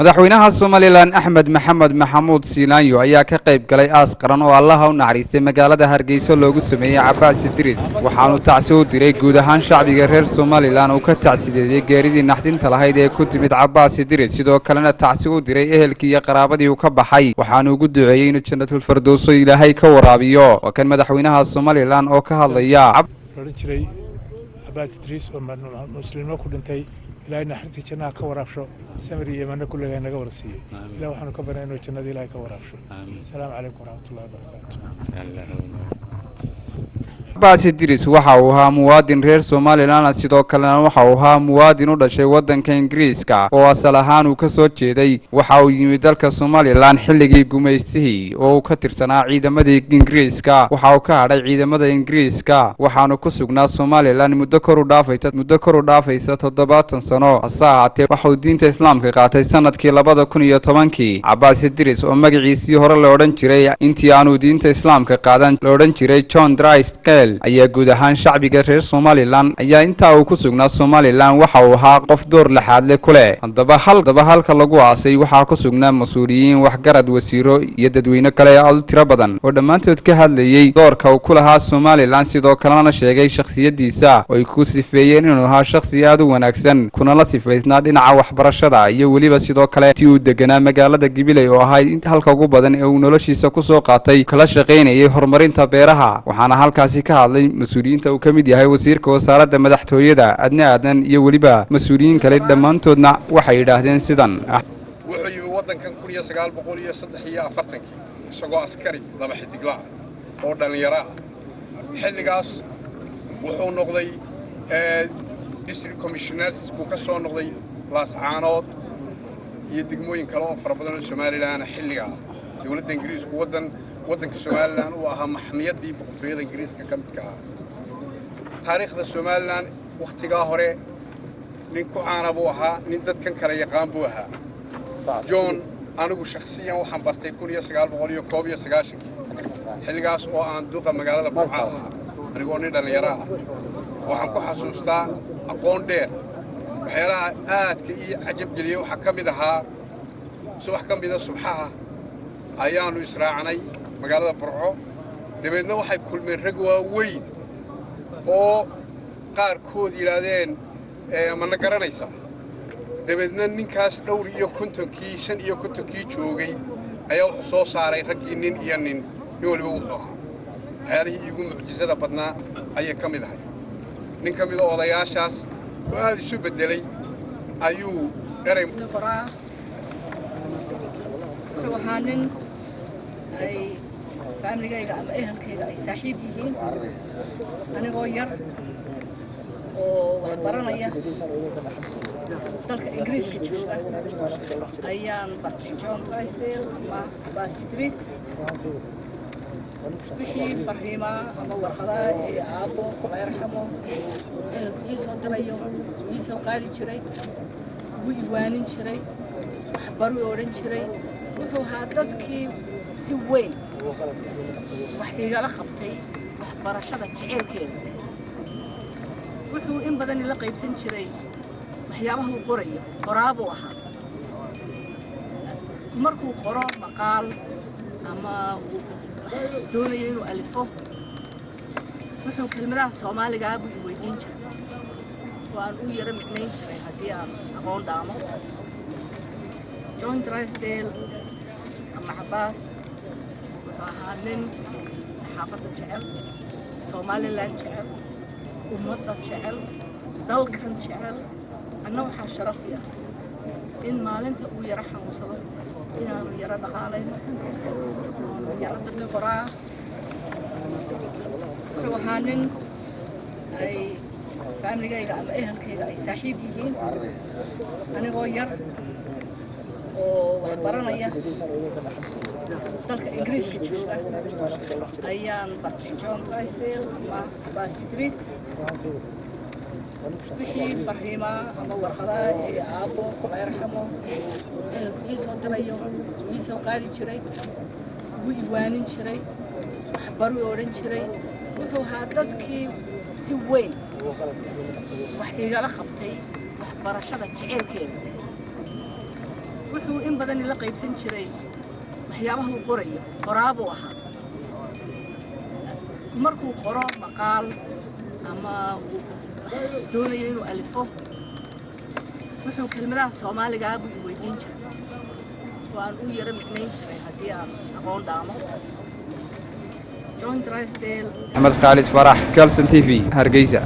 Madaxweynaha Somaliland Axmed Maxamed Maxamuud Siilaanyo ayaa ka qayb galay aas qaran oo Allaha u naxariistay magaalada Hargeysa loogu sameeyey Cabaas Idriis. Waxaanu tacsi u diray guud ahaan shacbiga reer Somaliland uu ka tacsideeyey geeridii naxdinta lahayd ee ku timid Cabaas Idriis, sidoo kalena tacsi u diray ehelkii iyo qaraabadii uu ka baxay. Waxaanu ugu duceeyey inuu Jannatulfardowso Ilaahay ka waraabiyo. Waa kan madaxweynaha Somaliland oo ka hadlaya. Odhan jiray Cabaas Idriis oo muslimnimo ku dhintay, Ilaahay naxariistii jannaha ka waraabsho, samir iyo iimaanna kulligaa naga wada siiyey. Ilaah waxaanu ka barnay inuu jannada Ilaahay ka waraabsho. Asalaamu calaykum waraxmatullahi wabarakaatu. Cabaas Idriis waxa uu ahaa muwaadin reer Somaliland, sidoo kalena waxa uu ahaa muwaadin u dhashay waddanka Ingiriiska oo asal ahaan uu ka soo jeeday. Waxa uu yimid dalka Somaliland xilligii gumaystihii oo uu ka tirsanaa ciidamadii Ingiriiska. Waxa uu ka hadhay ciidamada Ingiriiska, waxaanu ku sugnaa Somaliland muddo kor u dhaafaysa 70 sano. Hase ahaatee, waxauu diinta Islaamka qaatay sanadkii 2010-kii. Cabaas Idriis oo magaciisii hore la odhan jiray intii aanu diinta Islaamka qaadan la odhan jiray John Drysdale ayaa guud ahaan shacbiga reer Somaliland ayaa intaa uu ku sugnaa Somaliland waxa uu ahaa qof door laxaadle ku leh. Haddaba halaba halka lagu aasay waxaa ku sugnaa mas-uuliyiin, waxgarad, wasiiro iyo dadweyne kale aad u tiro badan oo dhammaantood ka hadlayey doorka uu ku lahaa Somaliland, sidoo kalena sheegay shakhsiyaddiisa oo ay ku sifeeyeen inuu ahaa shakhsi aad u wanaagsan, kuna la sifaysnaa dhinaca waxbarashada iyo weliba sidoo kale tii uu deganaa magaalada Gibiley oo ahayd halka ugu badan ee uu noloshiisa kusoo qaatay kala shaqaynayay horumarinta beeraha. Waxaana halkaasi ka hadlay mas-uuliyiinta uu ka mid yahay wasiirka wasaaradda madaxtooyada Adne Aadan iyo weliba mas-uuliyiin kale. Dhammaantoodna waxay yidhaahdeen sidan. Wuxuu yimi waddankan 1943-kii isagoo askari laba xidigla ah oo dhallinyaro ah. Xilligaas wuxuu noqday district commissioners buu ka soo noqday Laascaanood iyo degmooyin kale oo fara badan oo Somaliland. Xilligaa dowladda Ingiriisku waddanka Somaliland uu ahaa maxmiyaddii boqortooyada Ingiriiska ka midka ah. Taariikhda Somaliland wakhtigaa hore nin ku caana buu ahaa, nin dadkan kala yaqaan buu ahaa John. Anigu shakhsiyan waxaan bartay 1991-kii, xilligaas oo aan duqa magaalada Burca ahaa, anigoo nin dhallinyaro ah. Waxaan ku xasuustaa aqoon dheer. Waxyaalaha aadka ii cajabgeliyey waxaa ka mid ahaa, subax ka mida subxaha ayaannu israacnay magaalada Burco. Dabeedna waxay kulmeen rag waaweyn oo qaarkood yidhaahdeen, "Ma na garanaysaa?" Dabeedna ninkaas dhowr iyo kontonkii, 55-kii joogay ayaa wuxuu soo saaray raggii nin iyo nin, nin waliba wuxuu ahaa. Waxyaalihii iigu mucjisada badnaa ayay ka mid ahay. Nin ka mida odayaashaas oo aad isu beddelay ayuu erey Qoraa wuxuu ahaa nin ay faamiligayga ama ehelkayga ay saaxiib yihiin. Anigoo yar oo wax baranaya, dalka Ingiriiska jooga, ayaan bartay John Drysdale ama Cabaas Idriis. Wixii farriimaa ama warqadaa ee aabbo, Allah yarxamo, ehelku ii soo dirayo, ii soo qaadi jiray, ugu iwaanin jiray, waxbaru odhan jiray. Wuxuu ahaa dadkii si weyn wax igala qabtay waxbarashada jeceylkeeda. Wuxuu in badan ila qaybsan jiray waxyaabaha uu qorayo. Qoraabuu ahaa. Markuu qoro maqaal ama uu doonayo inuu alifo, wuxuu kelmadaha Soomaaligaa buu i weydiin jiray oo aan u yaro micnayn jiray haddii aan aqoon dhaamo. John Drysdale ama Cabaas wuxuu ahaa nin saxaafadda jecel, Somaliland jecel, ummadda jecel, dalkan jecel. Anna waxaa sharafi ah in maalinta uu yaro xanuunsado inaanu yaro dhaqaalayno oonu yaro dadka. Qoraa wuxuu ahaa nin ay faamiligayga ama ehelkayga ay saaxiib yihiin. Anigoo yar oo wax baranaya, dalka Ingiriiska jooga, ayaan bartay John Drysdale ama Cabaas Idriis. Wixii farriimaa ama warqadaa ee aabbo, Allah yarxamo, ehelku ii soo dirayo, ii soo qaadi jiray, ugu iwaanin jiray, waxbaru odhan jiray. Wuxuu ahaa dadkii si weyn wax igala qabtay waxbarashada jeceylkeeda. Wuxuu in badan ila qaybsan jiray waxyaabaha uu qorayo. Qoraabuu ahaa. Markuu qoro maqaal ama uu doonayo inuu alifo, wuxuu kelmadaha Soomaaligaa buu i weydiin jiray oo aan u yaro micnayn jiray haddii aan aqoon dhaamo. John Drysdale. Axmed Khaalid Farax, Kalson TV, Hargeysa.